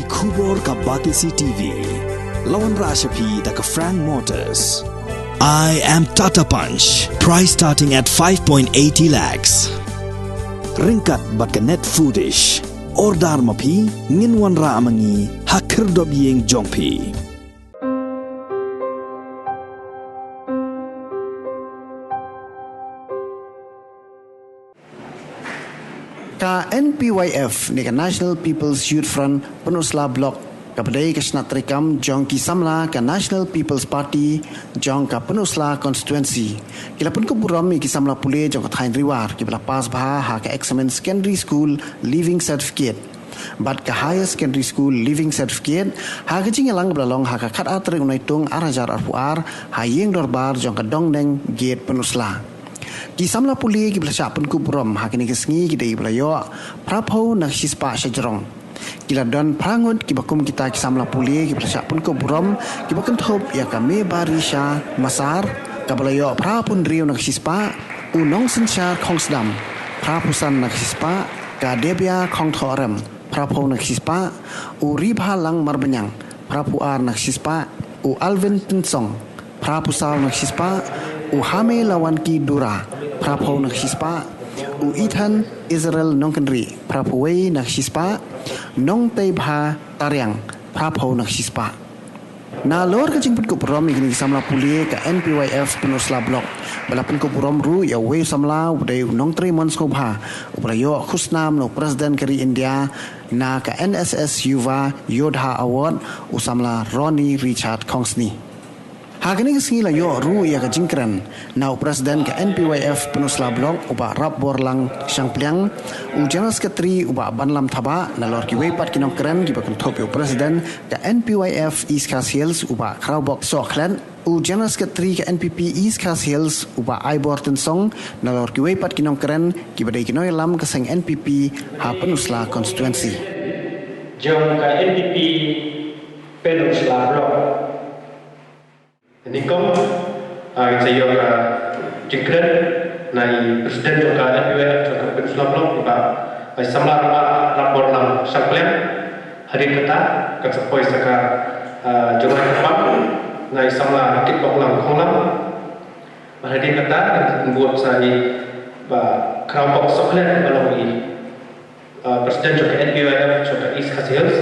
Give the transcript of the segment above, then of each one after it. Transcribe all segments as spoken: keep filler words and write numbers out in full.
Khubor ka Batesi T V. La wanrah sha phi da ka Frank Motors. I am Tata Punch. Price starting at five point eighty lakhs. Ryngkat bad ka Net Foodish. Order ma phi, ngin wanrah ma ngi ha khyrdop ïing jong phi. Ka N P Y F ne ka National People's Youth Front Pynursla Block, kaba dei ka shnat treikam jong ki samla ka National People's Party jong ka Pynursla Constituency, ki la pynkup burom ïa ki samla pule jong ka thaiñ Ri War kiba la pass bha ha ka Examen Secondary School Leaving Certificate bad ka Higher Secondary School Leaving Certificate ha ka jingïalang ba la long ha ka khatar tarik u Naitung arhajar arphew ar ha ïing dorbar jong ka Dongneng Gate, Pynursla. Ki samla pule kiba la shah pynkup burom ha kane ka sngi ki dei kiba la ïoh phraphew na ka shispah shajrong. Ki la don phra ngut kiba kum kita ki samla pule kiba la shah pynkup burom, kiba kynthup ïa ka Mebarisha Masar, kaba la ïoh phraphew hynriew na ka shispah, u Nongsynshar Khongsdam, phraphew san na ka shispah, ka Debia Khongthohrem, phraphew na ka shispah, u Ribhalang Marbaniang, phraphew ar na ka shispah, u Alvin Tynsong, phraphew saw na ka shispah, u Hame Lawanki Dura, phraphew na ka shispah, u Ethan Israel Nongkynrih, phraphew wei na ka shispah, Nongteibha Tariang, phraphew na ka shispah. Nalor ka jingpynkup burom ïa kine ki samla pule, ka N P Y F Pynursla Block ba la pynkup burom ruh ïa uwei u samla uba dei u Nongtreimon Sngewbha, uba la ïoh khusnam na u President ka ri India na ka N S S Yuva Yodha Award, u samla Ronnie Richard Khongsni. Ha kane ka sngi la ïoh ruh ïa ka jingkren na u President ka N P Y F Pynursla Block u Bah Rapborlang Shangpliang, u General Secretary u Bah Banlam Thabah, nalor kiwei pat ki nongkren kiba kynthup ïa u President ka N P Y F East Khasi Hills u Bah Khrawbok Sohkhlet, u General Secretary ka N P P East Khasi Hills u Bah Aibor Tynsong, nalor kiwei pat ki nongkren kiba dei ki nongïalam ka seng N P P ha Pynursla Constituency. Jong ka N P P Pynursla Block. Nyngkong, ah, ngin sa ïoh ka jingkren na i President jong ka N P Y F jong ka Pynursla Block, i Bah, i samla Bah Rapborlang Shangpliang. Hadien kata, kan sa poi sa ka, ah, jong ka pang na i samla Kitboklang Khonglang. Bad hadien kata, kan bud sa i Bah Khrawbok Sohkhlet ba long i uh, President jong ka N P Y F jong ka East Khasi Hills.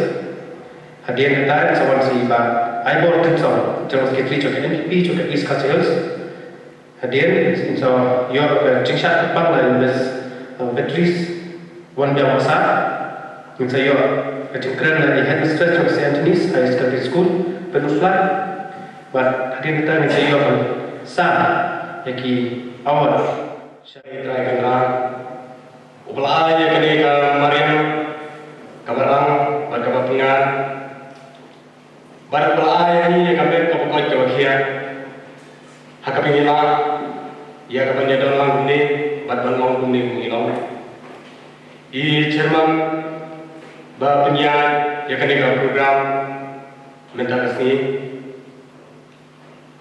Hadien kata sa wan sa i Bah Aibor Tynsong, General Secretary jong ka N P P jong ka East Khasi Hills. Hadien sa ïoh ka jingshad kyrpang na i Miss, uh, Beatrice Wanbiang Massad. Ngin sa ïoh ka jingkren na i Headmistress jong ka Saint Anthony's Higher Secondary School, Pynursla. Bad hadien kata ngin sa ïoh ka sa ïa ki award. Shai trai kan ra. Uba la ai ïa kane ka mariang kaba rang bad kaba pyngan, bad uba la ai ïa ngi ïa ka met kaba koit kaba khiah, ha kaba ngi lah ïa kaban ïadon lang kumne bad ban long kumne kum ngi long. I chairman ba pynïaid ïa kane ka program mynta ka sngi.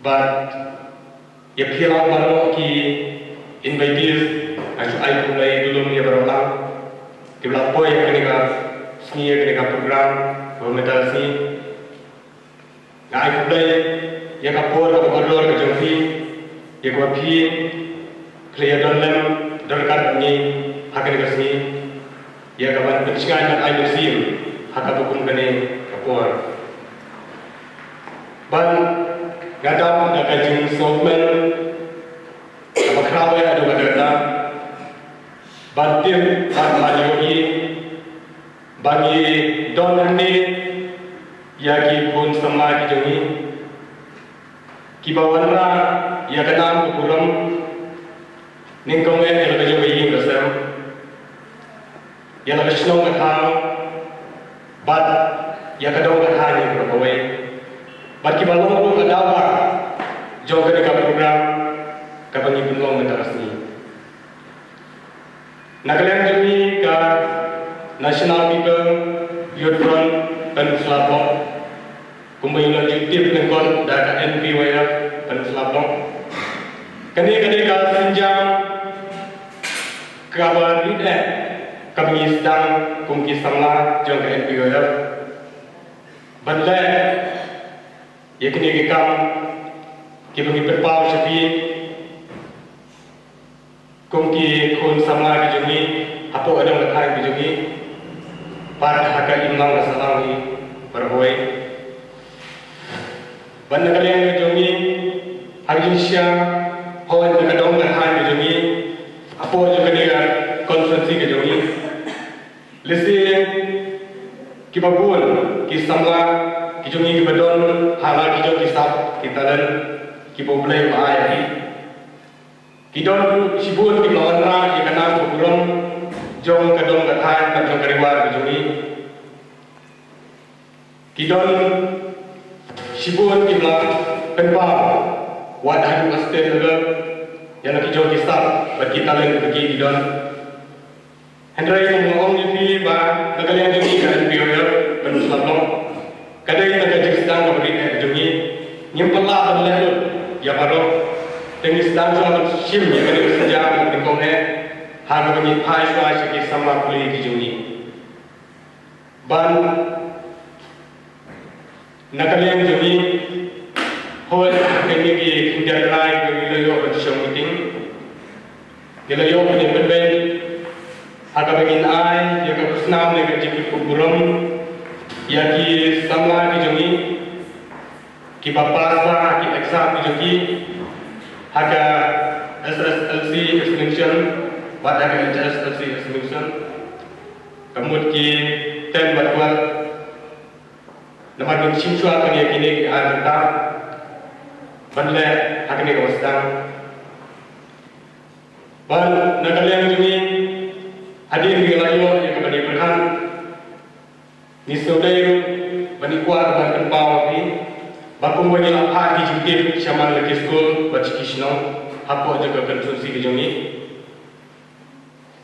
Bad ïa phi lang baroh ki invitees, nga shu ai khublei duh lum ïa baroh lang kiba la poi ïa kane ka sngi, ïa kane ka program ba mynta ka sngi. Nga ai khublei ïa ka por kaba kordor ka jong phi, ïa kaba phi phi la ïa don lem don ryngkat bad ngi ha kane ka sngi. Ïa kaban pynshngaiñ bad ai mynsiem ha kaba kum kane ka por. Ban nga dap da ka jingsngewkmen kaba khraw ïa ka dei ka dei ban tip ban ban ïohi ba ngi don hangne ïa ki khun samla ki jong ngi kiba wanrah ïa ka nam ka burom nyngkong eh ïa la ka jong ka ïing ka sem. Ïa la ka shnong ka thaw bad ïa ka dong ka thaiñ ïa ka kawei bad kiba long ruh ka daw ba jong kane ka program kaba ngi pynlong mynta ka sngi. Na ka liang jong ngi ka National People Youth Front Pynursla Block, kumba ïa la ju tip lyngkot da ka N P Y F Pynursla Block. Kane ka dei ka sienjam kaba rit eh kaba ngi sdang kum ki samla jong ka N P Y F. Ban leh ïa kine ki kam kiba ngi pynpaw sha phi kum ki khun samla ki jong ngi hapoh ka dong ka thaiñ ki jong ngi, bad ha ka imlang ka sahlang hi baroh kawei. Bad na ka liang ka jong ngi, ha ka jingshisha, hooid na ka dong ka thaiñ ka jong ngi, hapoh jong kane ka constituency ka jong ngi, lehse kiba bun ki samla ki jong ngi kiba don ha la ki jong ki sap ki talent kiba U Blei u ai ha ki. Ki don shibun kiba la wanrah ïa ka nam ka burom jong ka dong ka thaiñ bad jong ka ri War ka jong ngi. Ki don shibun kiba la pynpaw wat haduh ka state level ïa la ki jong ki sap bad ki talent kiba ki don. Hynrei nga ong ïa phi ba na ka liang jong ngi ka N P O F Pynslap Long, ka dei na ka jingsdang kaba rit eh jong ngi. Ngim pat lah ban leh lut ïa baroh. Te ngi sdang shuwa ban shim ïa kane ka sienjam kaba nyngkong eh ha kaba ngi phai shuwa sha ki samla pule ki jong ngi. Ban na ka liang jong ngi, hooid kine ki khyndiat bnai ba ngi la ïoh ban shong meeting, ngi la ïoh ban ïa pynbeit ha kaba ngin ai ïa ka khusnam ne ka jingkyrkhu burom ïa ki samla ki jong ngi kiba pass bha ha ki exam ki jong ki ha ka S S L C examination bad ha ka H S L C examination. Ka mut ki ten bad twelve. Namar ngin shim shuwa tang ïa kine ki ar bynta ban leh ha kine kiba sdang. Bad na ka liang jong ngi, hadien ngi la ïoh ïa kaba ngi pyrkhat, ngi sngewdei ruh ba ngi kwah ban pynpaw ïa phi ba kumba ngi la phah ki jingtip shaman la ki skul bad sha ki shnong hapoh jong ka constituency ka jong ngi.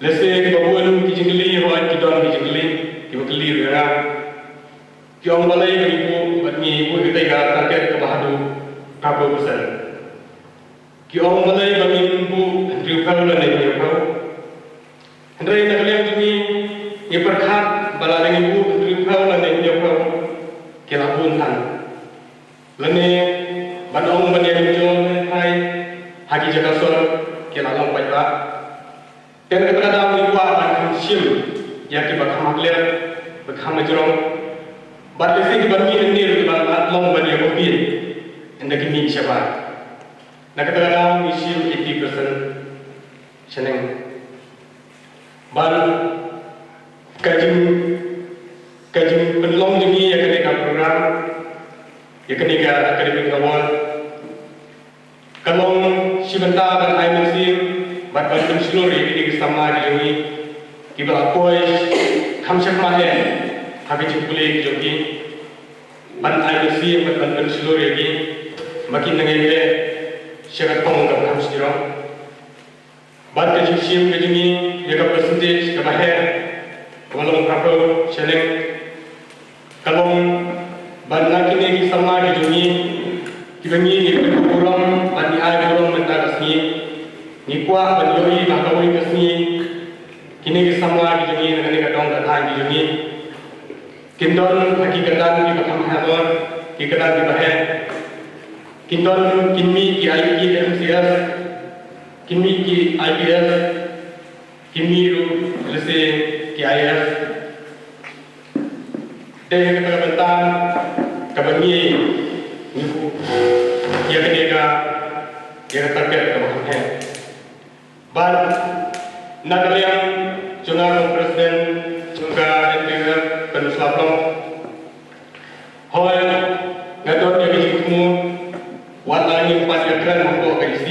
Lehse kiba bun ki jingkylli, hooid ki don ki jingkylli kiba kylli ruh ïa nga. Ki ong balei ba ngi buh, bad ngi buh ïa katei ka target kaba haduh phra phew percent. Ki ong balei ba ngim buh hynriew phew lane hynñiew phew. Hynrei na ka liang jong ngi, ngi pyrkhat ba lada ngi buh hynriew phew lane hynñiew phew, ki la bun than. Lane ban ong ban ïa rim jong ngi ha ki jaka sor ki la long paidbah. Te na kata ka daw ngi kwah ban kham shim ïa kiba kham hakhlieh, ba kham hajrong. Bad lehse kiba mih hangne ruh kiba la long ban ïa copy, ynda ki mih shabar. Na kata ka daw ngi shim eighty percent shaneng. Bad ka jing, ka jingpynlong jong ngi ïa kane ka program, ïa kane ka academic award, ka long shi bynta ban ai mynsiem bad ban pynshlur ïa kine ki samla ki jong ngi kiba la poi kham shakhmat eh ha ka jingpule ki jong ki, ban ai mynsiem bad ban pynshlur ïa ki ba kin nang ïaleh sha ka thong kaba kham shajrong. Bad ka jingshim ka jong ngi ïa ka percentage kaba heh kaba long phra phew shaneng, ka long ban na kine ki samla ki jong ngi kiba ngi, ngi pynburom bad ngi ai burom mynta ka sngi. Ngi kwah ban ïohi ba ha kawei ka sngi kine ki samla ki jong ngi na kane ka dong ka thaiñ ki jong ngi kin don ha ki kyrdan kiba kham halor, ki kyrdan kiba heh. Kin don, kin mih ki I P M C S, kin mih ki I P S, kin mih ruh lehse ki I A S. Te ha kata ka bynta kaba ngi, ngi buh ïa kane ka, ïa ka target kaba kham heh. Bad na ka liang jong nga kum president jong ka N P O F Pynslap Long, hooid nga don ïa ka jingthmu, wat la ngim pat ïakren hapoh ka E C,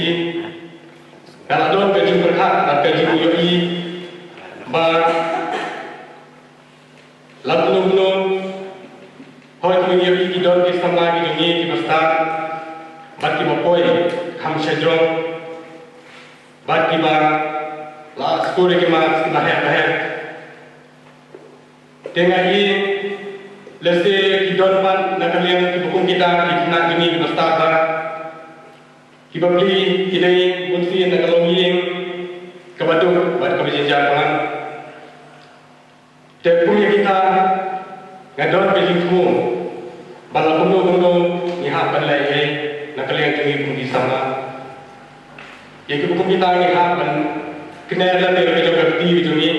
nga la don ka jingpyrkhat bad ka jingïohi ba la kumno kumno, hooid ngi ïohi ki don ki samla ki jong ngi kiba stad bad kiba poi kham shajrong bad kiba la score ki marks kiba heh ba heh. Te nga i lehse ki don pat na ka liang kiba kum kita ki khynnah jong ngi kiba stad bha, kiba plie, ki dei bunsien na ka longïing kaba duk bad kaba jynjar palat. Te kum ïa kita nga don ka jingthmu Ba la kumno kumno ngi hap ban leh ei na ka liang jong ngi kum ki samla. Ïa kiba kum kita ngi hap ban kner lade ïa ka jong ka kti ka jong ngi,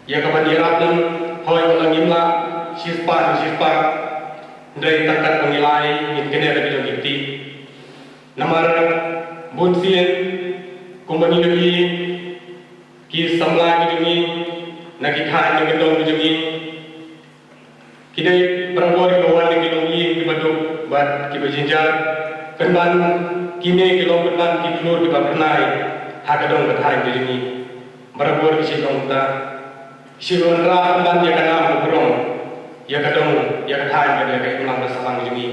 ïa ka ban ïarap lem, hooid, ba la ngim lah shispah shispah, hynrei tang katba ngi lah ngin kner ïa ka jong ki kti. Namar bunsien kumba ngi ïohi, ki samla ki jong ngi na ki thaiñ na ki dong ki jong ngi, ki dei barabor kiba wan na ki longïing kiba duk bad kiba jynjar, pynban kine ki long pynban ki khlur kiba phyrnai ha ka dong ka thaiñ ka jong ngi. Barabor ki shu long kumta, ki shu wanrah pynban ïa ka nam ka burom, ïa ka dong, ïa ka thaiñ bad ïa ka imlang ka sahlang jong ngi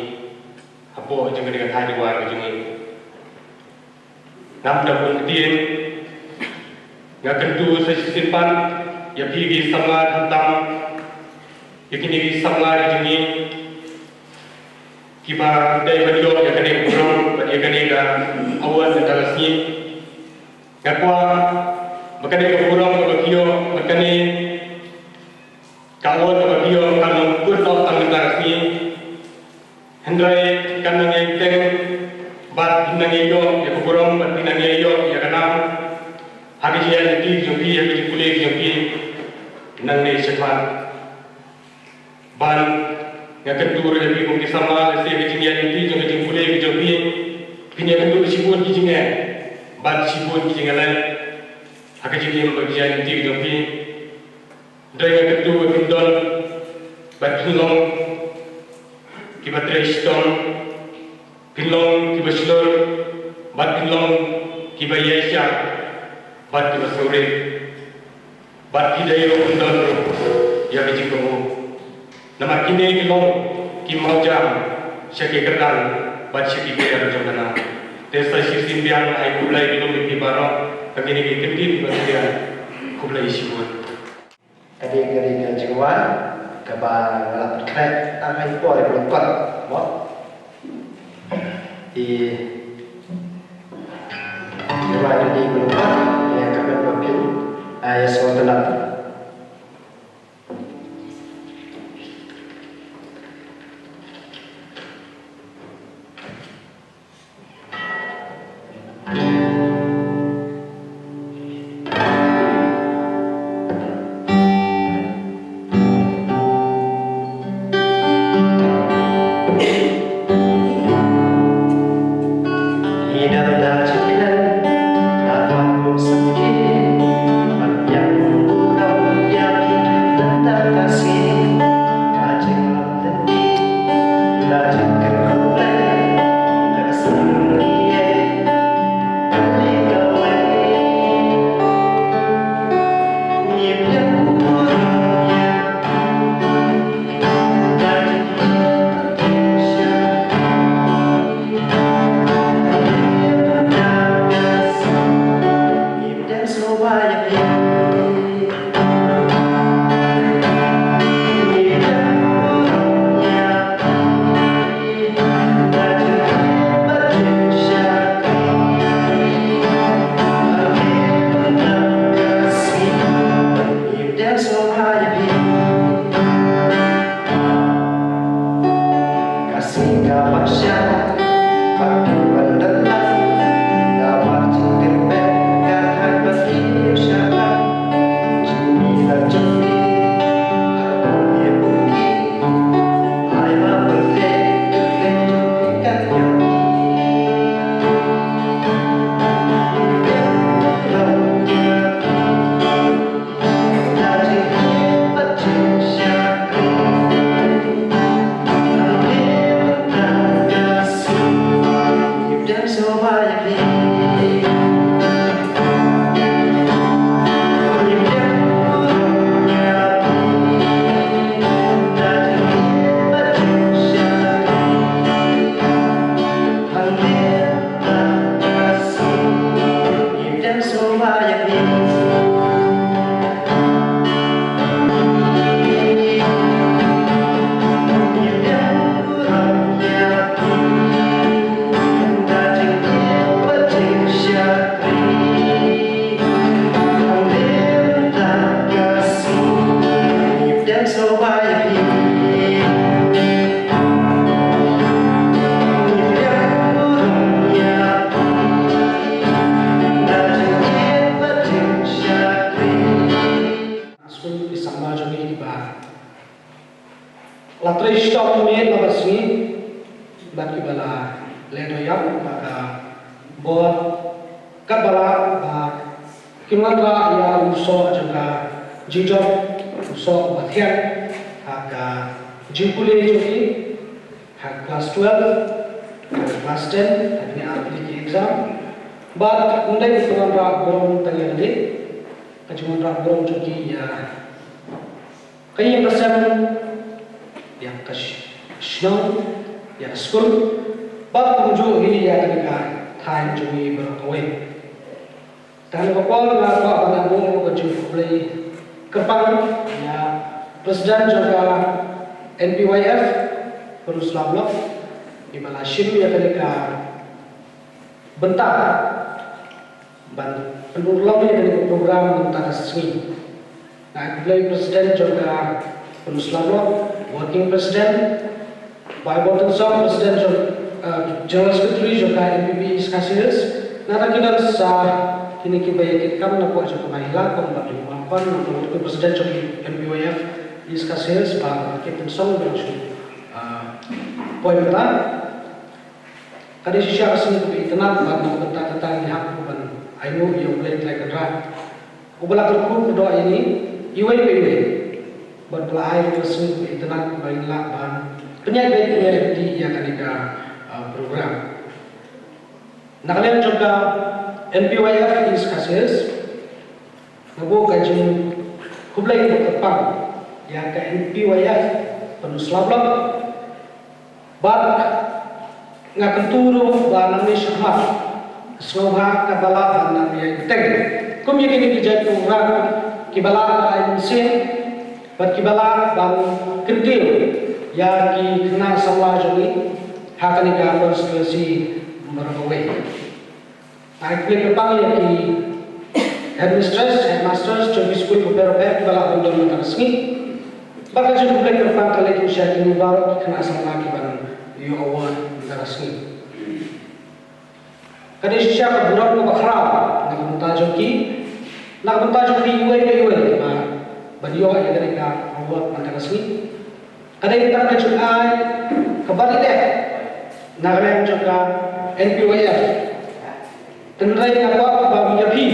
hapoh jong kane ka thaiñ Jowai ka jong ngi. Ngam da bun ktien, nga kyntu sa shisien pat ïa phi ki samla khamtam, ïa kine ki samla ki jong ngi kiba dei ban ïoh ïa kane ka burom bad ïa kane ka award mynta ka sngi. Nga kwah ba kane ka burom kaba phi ïoh bad kane ka award kaba phi ïoh kan long kut noh tang mynta ka sngi. Hynrei kan nang ïai teng bad phin nang ïai ïoh ïa ka burom bad phin nang ïai ïoh ïa ka nam ha ka jingïaid lynti jong phi, ha ka jingpule jong phi nangne shakhmat. Bad nga kyntu ruh ïa phi kum ki samla, lehse ka jingïaid lynti jong ka jingpule ka jong phi, phin ïakynduh shibun ki jingeh bad shibun ki jingeh leh ha ka jingim bad ka jingïaid lynti ka jong phi. Hynrei nga kyntu ba phin don bad phin long kiba trei shitom, phin long kiba shlur bad phin long kiba ïaishah bad kiba sngewrit. Bad phi dei ruh ban don ruh ïa ka jingkohnguh. Namar kine ki long ki mawjam sha ki kyrdan bad sha ki kjat jong ka nam. Te sa shisien biang ai khublei ïa phi baroh, ha kine ki kyntien kiba khia. Khublei shibun. Ka dei ka dei ka jingwan kaba nga la pynkhreh tang ha i por i ba la kot mo. I jingwan ka dei ka dei ka dei ka dei ka dei ka dei. La trei shitom miet la ka sngi bad kiba la leh dohnud ha ka bor, katba lah ba kim wanrah ïa u soh jong ka jingjop, u soh ba thiah ha ka jingpule jong ki ha class twelve, ha class ten, ha kine ar tylli ki exam. Bad ym dei ka jingwanrah burom tang ïa lade, ka jingwanrah burom jong ki ïa ka ïing ka sem, ïa ka sh- shnong, ïa ka skul, bad kumjuh hi ïa kane ka thaiñ jong ngi baroh kawei. Te ha kane ka por nga kwah ban ai buh ka jingkhublei kyrpang ïa President jong ka N P Y F Pynursla Block, iba la shim ïa kane ka bynta ban pynurlong ïa kane ka program mynta ka sngi. Nga ai khublei President jong ka Pynursla Block, Working President, Bai Bolton Song, President jong, eh, General Secretary jong ka N P P East Khasi Hills. Nangta ki don sa kine kiba ïa kit kam na pdeng jong ka Mahila, kum Bah Dewang Kwan, nangta Working President jong ka N P Y F East Khasi Hills, Bah Captain Song, ba la shu, eh, poi mynta. Ka dei shisha ka sngi kaba itynnad bad na ka bynta kata ngi hap ban ainguh ïa U Blei Trai Kynrad, uba la kyrkhu kyrdoh ïa ngi iwei pa iwei, bad ba la ai ka sngi kaba itynnad ba ngin lah ban pynïaid beit pynïaid lynti ïa kane ka, ah, program. Na ka liang jong ka N P Y F East Khasi Hills, nga buh ka jingkhublei kyrpang ïa ka N P Y F Pynursla Block. Bad nga kyntu ruh ba nangne shakhmat ka sngewbha kaba lah ban nang ïai bteng kum ïa kine ki jait program kiba lah ban ai mynsiem bad kiba lah ban kyntiew ïa ki khynnah samla jong ngi ha kane ka constituency baroh kawei. Nga ai khublei kyrpang ïa ki headmistress, headmasters jong ki skul bapher bapher kiba la pynlong mynta ka sngi. Bad ka jingkhublei kyrpang ka leit ruh sha kine baroh ki khynnah samla kiban ïoh award mynta ka sngi. Ka dei shisha ka burom kaba khraw na ka bynta jong ki, na ka bynta jong ki iwei pa iwei ba ban ïoh ïa kane ka award mynta ka sngi. Ka dei tang ka jingai kaba ri eh na ka liang jong ka N P Y F. Hynrei nga kwah ban ïa phi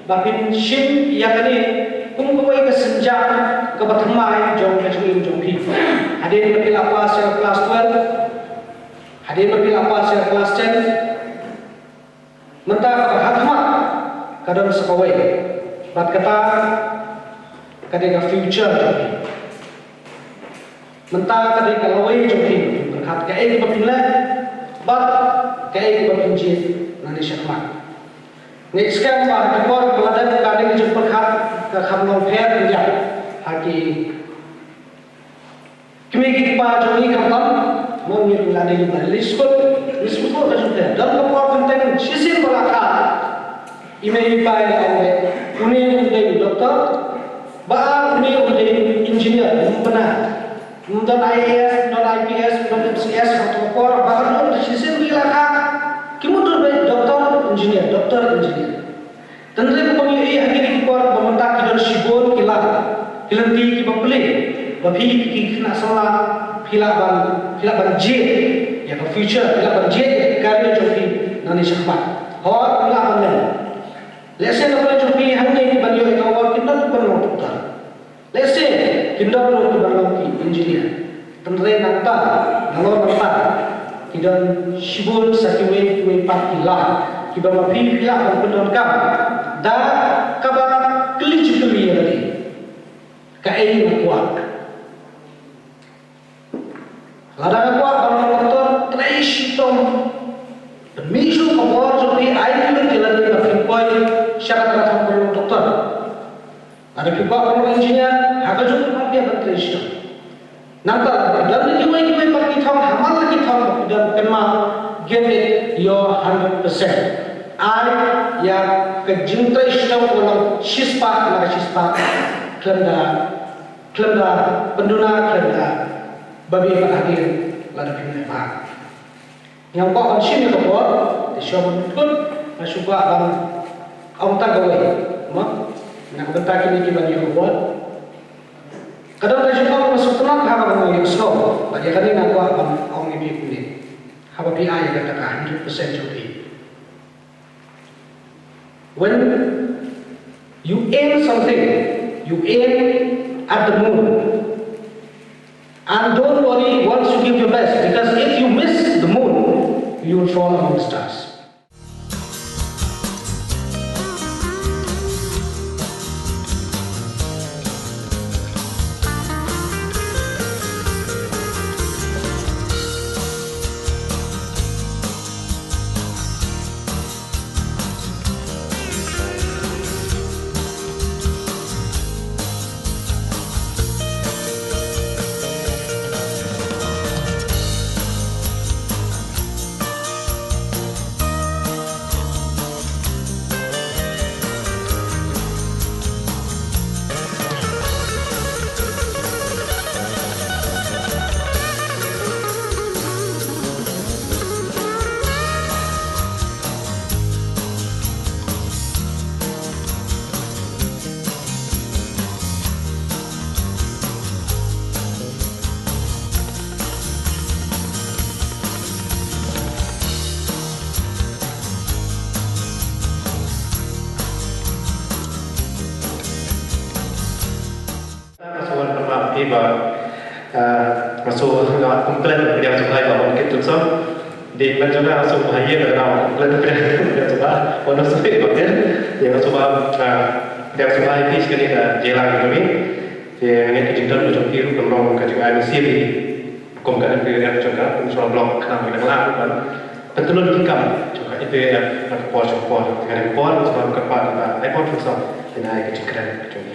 ba phin shim ïa kane kum kawei ka sienjam kaba thymmai jong ka jingim jong phi. Hadien ba phi la pass ïa ka class twelve, hadien ba phi la pass ïa ka class ten, mynta kaba ha khmat ka don sa kawei, bad kata ka dei ka future jong phi. Mynta ka dei ka lawei jong phi ban pyrkhat kaei kaba phin leh bad kaei kaba phin jied nangne shakhmat. Nga ngeit skhem ba ha ki por kiba la dep ka dei ka jingpyrkhat ka kham long pher khyndiat ha ki kmie ki kpa jong ngi, khamtam mo ngi ruh la dei ban leit skul, ngi sngewthuh ka jingpyrkhat. Don ka por kynthei shisien ba la kha, i mei i pa i la ong, une un dei u doktor, ba ar une un dei u engineer, um bna. Um don I A S, um don I P S, um don M C S, ha kato ka por ba ka dur shisien ba i la kha, ki mut ruh dei doktor engineer, doktor engineer. Tang ba ngi ïohi ha kine ki por ba mynta ki don shibun ki lad, ki lynti kiba plie, ba phi ki khynnah samla phi lah ban, phi lah ban jied ïa ka future, phi lah ban jied ïa ka career jong phi nangne shakhmat. Hooid, phi lah ban leh. Lehse na pdeng jong phi hangne kiban ïoh ïa ka award kin don kiban long doktor. Lehse kin don ruh kiban long ki engineer. Hynrei nangta, nalor nangta, ki don shibun sa kiwei kiwei pat ki lad kiba ma phi phi lah ban pyndonkam da kaba kylli jingkylli ïa lade, kaei nga kwah. Lada nga kwah ban long doktor, trei shitom, pynmih shuh ka bor jong phi, ai kylli ïa lade ba phin poi sha ka tnat ban long doktor. Lada phi kwah ban long engineer, ha kajuh ka por phi hap ban trei shitom. Nangta lada phi don kiwei kiwei pat ki thong, ha man la ki thong ba phi don, kynmaw, give it your hundred percent. Ai ïa ka jingtrei shitom ka long shispah na ka shispah, khlem da, khlem da pynduna, khlem da babe bad hadien lada phim leh bha. Ngam kwah ban shim ïa ka por, te shuwa ban kut, nga shu kwah ban ong tang kawei, mo, na ka bynta kine kiban ïoh award. Ka don ka jingong kaba sngewtynnat ha kaba nga ïohsngew. ai ka taka hundred percent jong phi. When you aim something, you aim at the moon. And don't worry once you give your best, because if you miss the moon, you will fall among the stars. Nga shu wan pynmap ïa phi ba, ah, nga shu nga kum klet pdiang sngewbha ïa ba wan kit tunsong. Dei ban jong nga nga shu ba ïa nga kum klet pdiang sngewbha wan sngewbha ïa ba kit. Ïa nga shu ba, ah, pdiang sngewbha ïa phi shane ka jingïalang jong ngi. Te nga ngeit ka jingdon ka jong phi ruh kan long ka jingai mynsiem ïa phi. Kum ka M P F jong ka, kum shuwa block khnang ba ngi dang lah ruh ban pyntylun ki kam jong ka M P F ha ka por sha ka por. Te nga ngeit ka por shuwa ka pat ba ai por shuwa shuwa ïa ka jingkren ka jong ngi.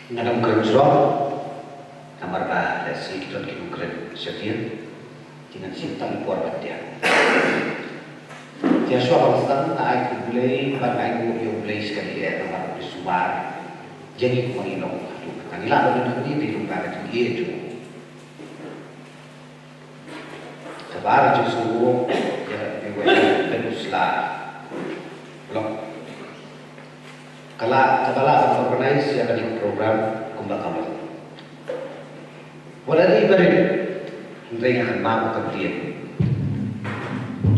Ngan ym kren shuh, namar ba lehse ki don ki nongkren shadien, te ngan shim tang por ban diang. Te shuwa ban sdang nga ai khublei, ban ai nguh ïa U Blei shikatdei namar u dei u sumar ïa ngi kum ngi long. Ngi lah ban don hangne dei lyngba ka jingïeit jong u. Kaba ar, jingsngewnguh ïa ka, ïa ka pynusla. Long. Ka la, kaba la ban organize ïa kane ka program kumba ka long. Wat la dei barit, hynrei nga kynmaw ka kyrteng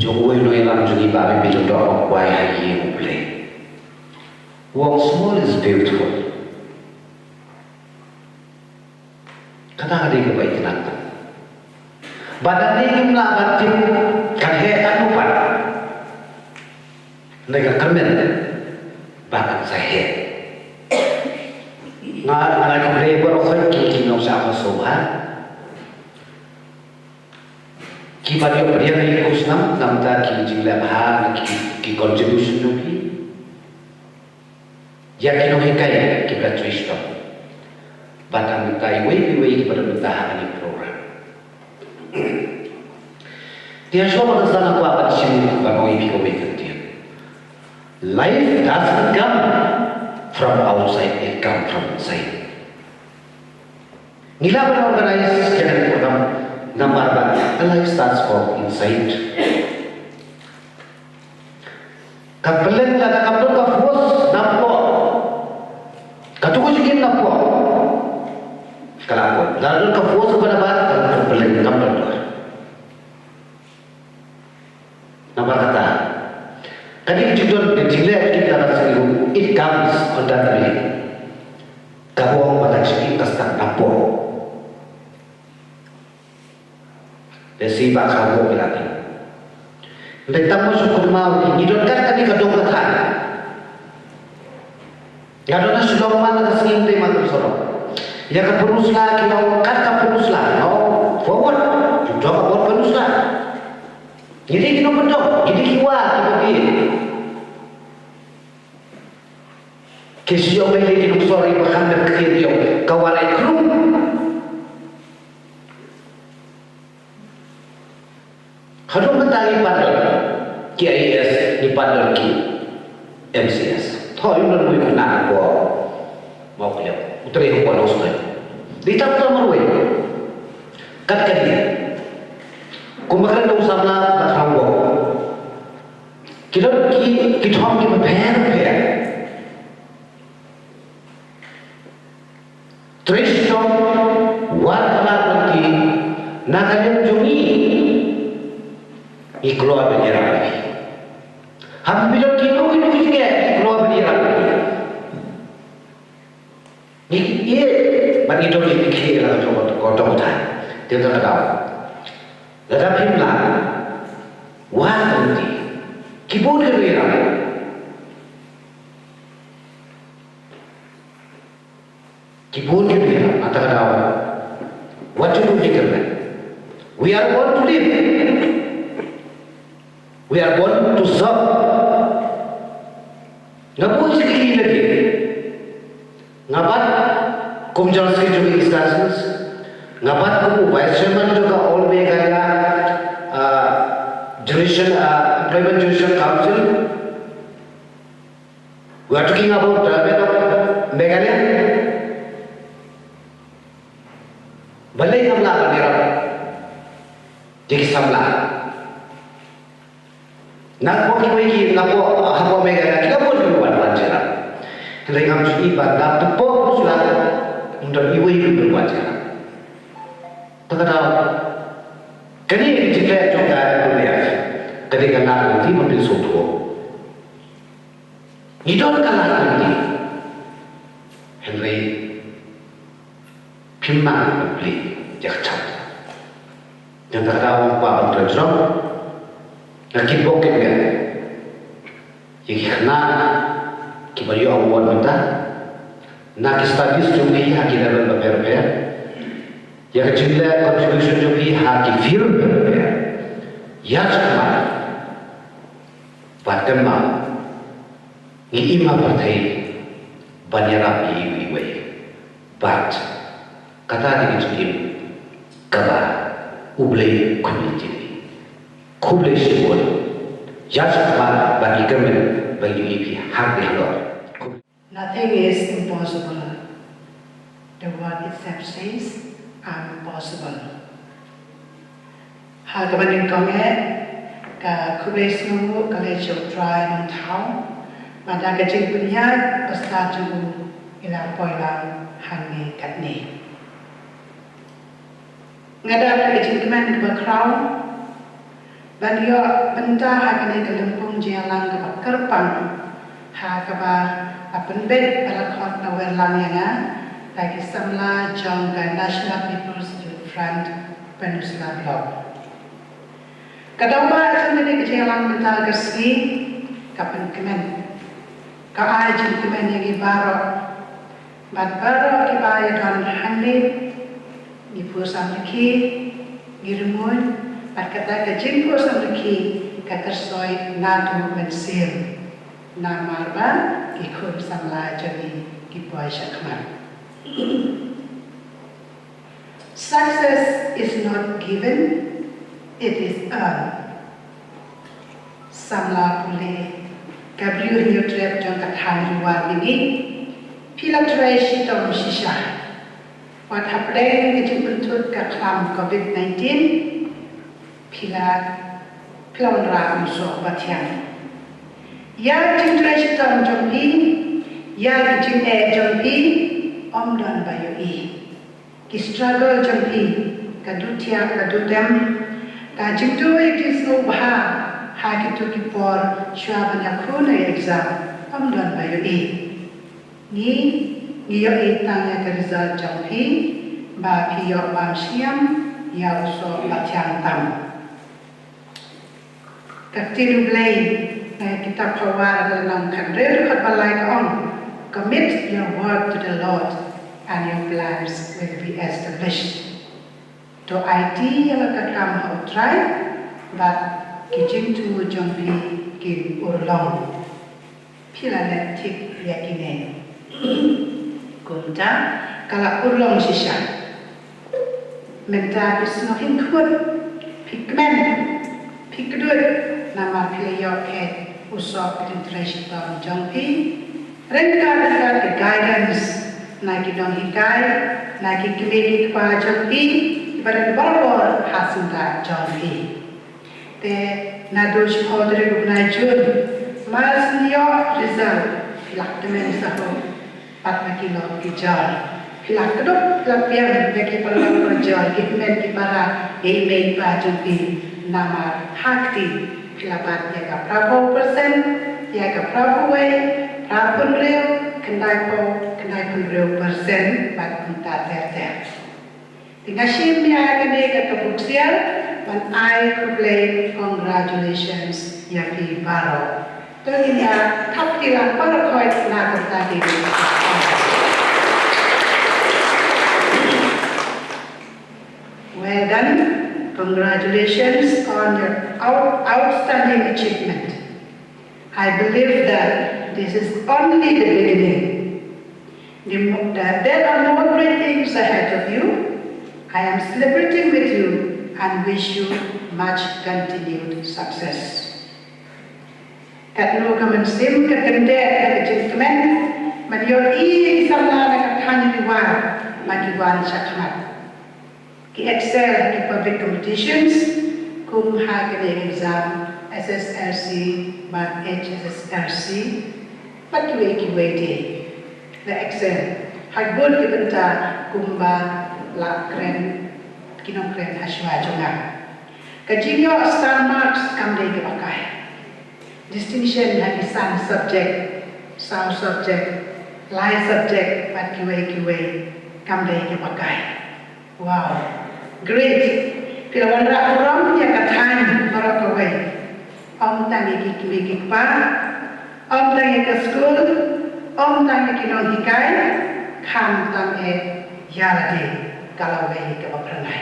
jong uwei u nongïalam jong ngi ba me phi lyngdoh ban kwai ha ïing U Blei. U ong, "Small is beautiful." Kata ka dei kaba itynnat. Bad nangne ngim lah ban tip kan heh katno pat. Hynrei nga kyrmen ba kan sa heh. Nga, nga ai khublei baroh khoit ki, ki nongshah sngewbha, kiba ïoh pdiang ïa ki khusnam na ka bynta ki jingleh bha, ki, ki contribution jong ki. Ïa ki nonghikai kiba la trei shitom. Bad na ka bynta iwei pa iwei kiba don bynta ha kane ka program. Te shuwa ban sa, nga kwah ban shim, ban ong ïa phi kawei ka ktien. Life doesn't come from outside, it comes from inside. Ngi lah ban organize ïa kane ka program namar ba the life starts from inside. Ka pylleng lada kam don ka force napoh, kato ka jingim napoh, ka la poi. Lada don ka force kaba na bad, ka pylleng kam don. Namar kata, ka dei ka jingdon ka jingleh ka jingim ka sngi ruh, it comes on that way. Ka bor ba ka jingim ka start napoh. Te shi ba ka bor ka la dei. Hynrei tang ba shu kynmaw ngi don kat kane ka dong ka thaiñ. Nga don ha Shillong man la ka sngi, te man ka sorok. Ïa ka pyrshah ki ong kat ka pyrshah, nga ong forward. Ju dong ka bor pyrshah. Ngi dei ki nongkyndong, ngi dei ki wah kiba bieit. Ki shu ïoh bai ki nongshor ba khan ka ktien ïoh ka wah lai krum. Haduh mynta ngi pat don ki I A S, ngi pat don ki M C S. Tho ïa u nongmih khynnah hapoh Mawklieh, u trei hapoh Nongstoiñ. Dei tam tam marwei. Kat kat dei. Kumba kren da u samla ba khraw bok. Ki don ki, ki thong kiba pher pher. Trei shitom, wat palat lynti, na ka liang jong ngi, ngi kloi ban ïarap ïa phi. Haba phi don kino kino ki jingeh, ngi kloi ban ïarap ïa phi. Ngi ïeit bad ngi don jingkitkhlieh ïa la ka jong ka, ka jong ka thaiñ. Te kata ka daw, lada phim lah, wat lynti. Ki bun ki riew ïarap. Ki bun ki riew ïarap, nangta ka daw, wat ju duh jingkyrmen. We are born to live. We are born to serve. Nga bun shi kali lagi. Nga bat kum General Secretary jong East Khasi Hills. Nga bat kum u Vice Chairman jong ka All Meghalaya, uh, Generation, uh, Employment Generation Council. We are talking about development of Meghalaya. Balei ngam lah ban ïarap ïa ki samla? Napoh kiwei ki, napoh, hapoh Meghalaya ki la bun ki ban wan jingïarap. Hynrei ngam ju i ba da hapoh Khasi Hills ym don iwei ki ban wan jingïarap. Te ka daw, kane ka jingleh jong ka M L A ka dei ka lad lynti ban pynsngewthuh. Ngi don ka lad lynti. Hynrei phim nang ban plie ïa ka chapter. Nangta ka daw, kwah ban kren jrong, nga kitbok kitngiat ïa ki khynnah kiba ïoh award mynta na ki studies jong ki ha ki level bapher bapher, ïa ka jingleh contribution jong ki ha ki field bapher bapher. Ïa ka khmat bad kynmaw, ngi im ha pyrthei ban ïarap ïa iwei ïa iwei. Bad kata dei ka jingim kaba U Blei u khmih ïa ngi. Khublei shibun. Ïa sngewbha ba ngi kyrmen ba ngi ïohi phi ha kane halor. Nothing is impossible. The word itself says, "I'm possible." Ha kaba nyngkong eh, ka khublei sngewnguh ka la ïa shah trai nongthaw, ba da ka jingpynïaid ba stad jong u ngi la poi lang hangne katne. Nga don ka jingkmen kaba khraw ban ïoh bynta ha kane ka lympung jingïalang kaba kyrpang, ha kaba la pynbeit ba la khot na wer lang ïa nga da ki samla jong ka National People's Youth Front Peninsula Block. Ka daw ba jong kane ka jingïalang mynta ka sngi ka pynkmen, ka ai jingkmen ïa ngi baroh. Bad baroh kiba ïa don hangne, ngi pur samrkhie, ngi rymmuiñ, bad kata ka jingpur samrkhie ka kyrsoi naduh mynsiem. Namar ba ki khun samla jong ngi ki poi shakhmat. Success is not given, it is earned. Samla pule, ka briew Hynñiewtrep jong ka thaiñ Ri War Mihngi, phi la trei shitom shisha. Wat hapdeng ka jingpynthut ka khlam covid nineteen, phi la, phi la wanrah u soh bathiang. Ïa ka jingtrei shitom jong phi, ïa ka jingeh jong phi, ym don ba ïohi. Ki struggle jong phi, ka duh thiah ka duh dem, ka jingduh ïa ki jingsngewbha ha kito ki por shuwa ban ïakhun ïa exam, ym don ba ïohi. Ngi, ngi ïohi tang ïa ka result jong phi, ba phi ïoh bam shñiang ïa u soh bathiang tam. Ka ktien U Blei na ka kitab Pharao lynnong khathynriew dkhot ba lai ka ong, "Commit your work to the Lord and your plans will be established." To aiti ïa la ka kam ha U Trai, bad ki jingthmu jong phi kin urlong. Phi la leh thik ïa kine. Kumta ka la urlong shisha. Mynta phi sngewhun khuid, phi kmen, phi kduid, namar phi la ïoh khet u soh ka jingtrei shitom jong phi. Ryngkat ryngkat ka guidance na ki nonghikai, Na ki kmie ki kpa jong phi, kiba don barabor ha syndah jong phi. Te naduh shiphew tarik u bnai Jun, mar shu ïoh result, phi la kmen sa ho. Pat ma ki lok ki jor, phi la kdup, phi la biang ïa ki paralok parajor, ki hynmen ki para, ïa i mei i pa jong phi. Namar ha kti phi la bat ïa ka phraphew percent, ïa ka phraphew wei, phraphew hynriew, khyndaiphew, khyndaiphew hynriew percent, bad kumta ter ter. Te nga shim ïa kane ka, ka bok siar ban ai khublei, congratulations ïa phi baroh. To ngin ïa thap kti lang baroh khoit na ka bynta ki. Well done. Congratulations on your out-, outstanding achievement. I believe that this is only the beginning. The mo-, that there are more great things ahead of you. I am celebrating with you and wish you much continued success. Katno ka mynsiem ka kyndit ka jingkmen ban ïohi ïa ki samla na ka thaiñ Ri War ba ki wan shakhmat. Ki excel ha ki public competitions kum ha kane ka exam S S L C bad H S S L C bad kiwei kiwei de. La excel ha bun ki bynta kumba la kren ki nongkren ha shuwa jong nga. Ka jingïoh star marks kam dei kaba kai. Distinction ha ki san subject, saw subject, lai subject bad kiwei kiwei kam dei kaba kai. Wow. Great. Phi la wanrah burom ïa ka thaiñ baroh kawei. Ym tang ïa ki kmie ki kpa, ym tang ïa ka skul, ym tang ïa ki nonghikai, khamtam eh ïa lade ka lawei kaba phyrnai.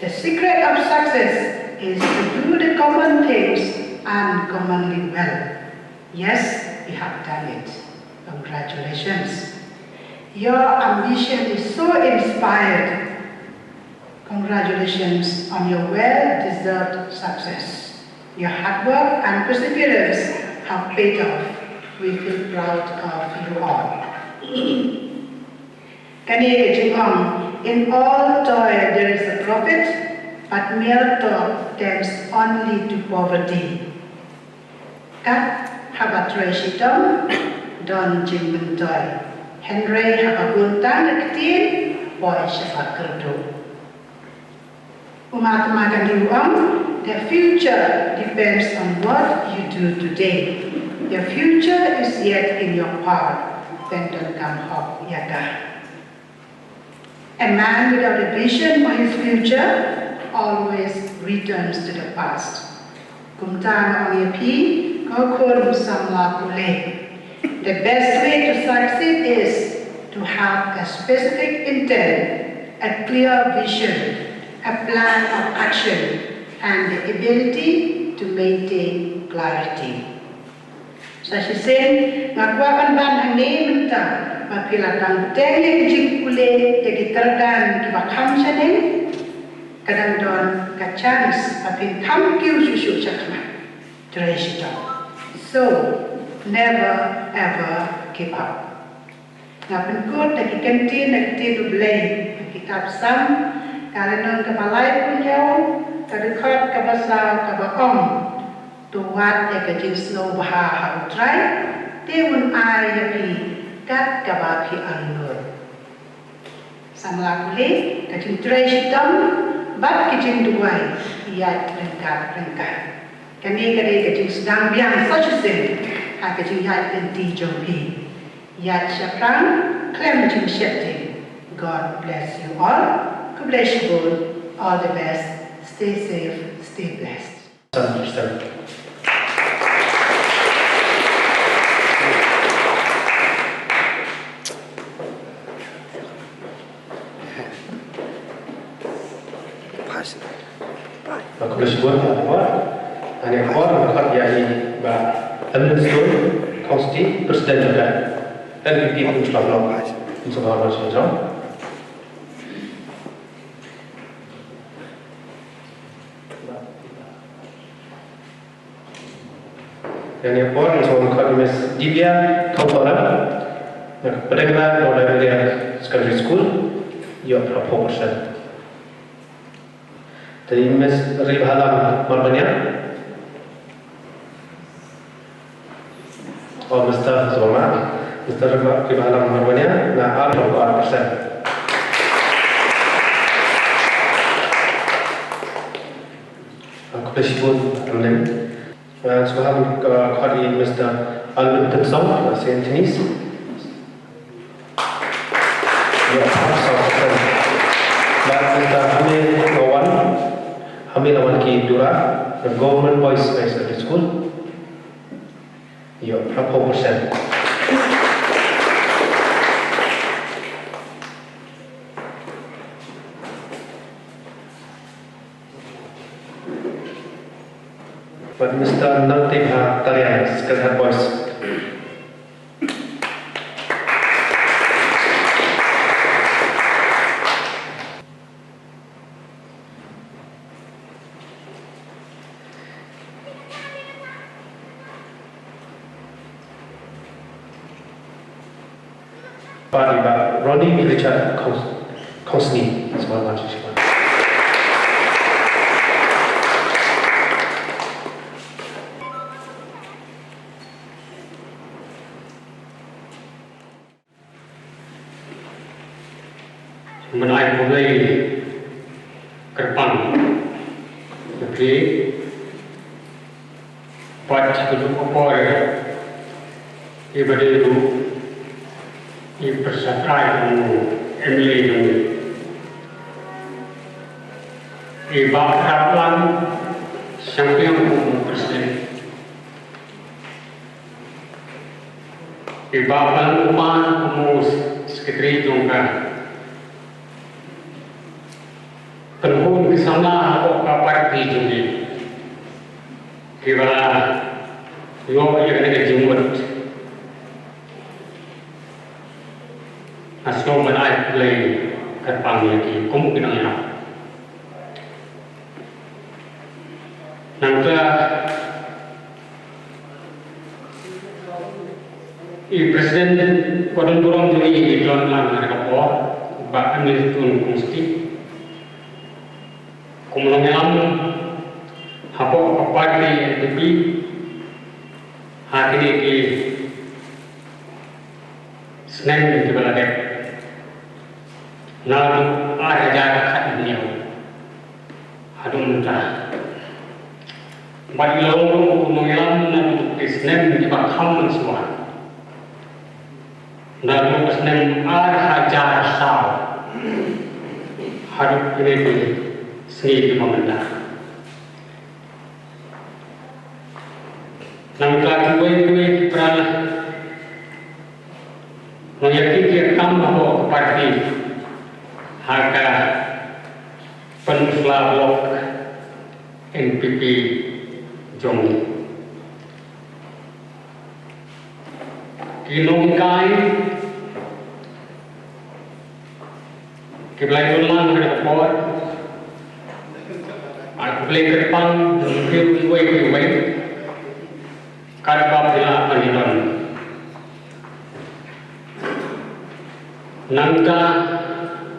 The secret of success is to do the common things uncommonly well. Yes, we have done it. Congratulations. Your ambition is so inspired. Congratulations on your well-deserved success. Your hard work and perseverance have paid off. We feel proud of you all. Kane ka jingong, in all toil there is a profit, but mere talk tends only to poverty. Kat haba trei shitom, don jingmyntoi. Hynrei haba bun tang ka ktien, poi sha ba kyrduh. U mahatma Gandhi u ong, the future depends on what you do today. The future is yet in your power. Pyndonkam hok ïa ka. A man without a vision for his future always returns to the past. Kumta nga ong ïa phi, ko khun samla pule. The best way to succeed is to have a specific intent, a clear vision, a plan of action, and the ability to maintain clarity. Sa shisien nga kwah ban ban hangne mynta ba phi la dang bteng ïa ki jingpule ïa ki kyrdan kiba kham shaneng. Ka dang don ka chance ba phin kham kiew shuh shuh shakhmat. Trei shitom. So, never ever give up. Nga pynkut na ki kyntien na ki ktien U Blei ha kitab Salm, ka lynnong kaba laiphew hynñiew, ka dkhot kaba saw kaba ong, to wad ïa ka jingsngewbha ha U Trai, te un ai ïa phi kat kaba phi angnud. Samla pule, ka jingtrei shitom bad ka jingduwai ïaid ryngkat ryngkat. Kane ka dei ka jingsdang biang sa shisien ha ka jingïaid lynti jong phi. Ïaid shaphrang, khlem jingsheptieng. God bless you all. Khublei shibun. All the best. Stay safe, stay blessed. Pass. Khublei shibun, Bah. Hangne por, nga khot ïa i Bah Elphinstone Khongsiti, President jong ka N P P Umshlong Block. Pass. Umshlong Block, Umshlong. Hangne por, nga sngewbha khot ïa Miss Divya Thongthona. Na ka pdeng ba Northern Area Secondary School, ïoh phra phew percent. Te i Miss Ribhalang Marbaniang. O Mister Zoma, Mister Riba-, Ribhalang Marbaniang, na ar phew ar percent. Khublei shibun, Madam Lem. Uh, sngewbha ban, uh, khot ïa Mister Alvin Tynsong, uh, Saint Anthony's. Ïa, saw percent. Bad Mister Hamil Lawan, Hamil Lawan ki Dura, the Government Boys High Secondary School. Ïa, phra phew percent. Bad Mister Nangtibha Tarian, Sacred Heart Boys. Bad i Bah Ronnie Richard Khaus-, Khausni, sngewbha ban sngewbha. Mynta ai khublei kyrpang ïa phi. Bad ha kajuh ka por, i ba dei ruh i pyrshah trai kum u M L A jong ngi, i Bah Raplang Shangpliang kum u President, i Bah Balang Upar kum u Secretary jong ka. Kynhun ki samla hapoh ka party jong ngi kiba la ïoh ïa kane ka jingmut. Nga sngewbha ban ai khublei kyrpang ïa ki kum ki nongïalam. Nangta i President ba don burom jong ngi, i don lang ha ka por, Bah Emilton Kongsti, kum u nongïalam hapoh ka party N P P ha kine ki snem kiba la dep. Naduh ar hajar khathynñiew haduh mynta. Bad i la long ruh u nongïalam naduh ki snem kiba kham mynshuwa. Naduh ka snem ar hajar saw haduh kine ki sngi kiba mynta. Nangta kiwei kiwei ki para nongïakhih ki kam hapoh ka party ha ka Pynursla Block N P P jong ngi. Ki nonghikai kiba la ïoh lang ha kane ka por, ai khublei kyrpang ïa phi kiwei kiwei katba phi la pynlong. Nangta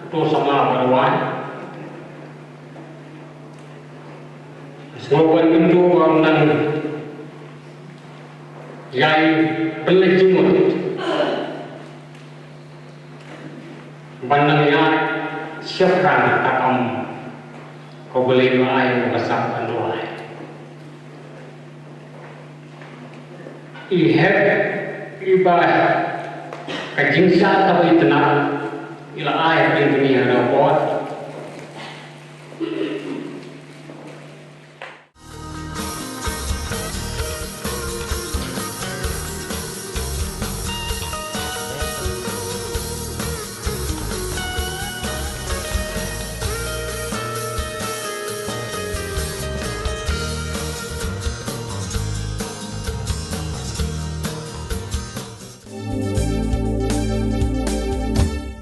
to sama ba rwai. Sngewbha ngin to ba nang ïai pynleit jingmut ban nang ïai shaphrang ka kam ka Blei ba ai ba ka sap ban duwai. I hep i ba ka jingshah ka ba i tnat i la ai ha ka jingtngi ha ka por.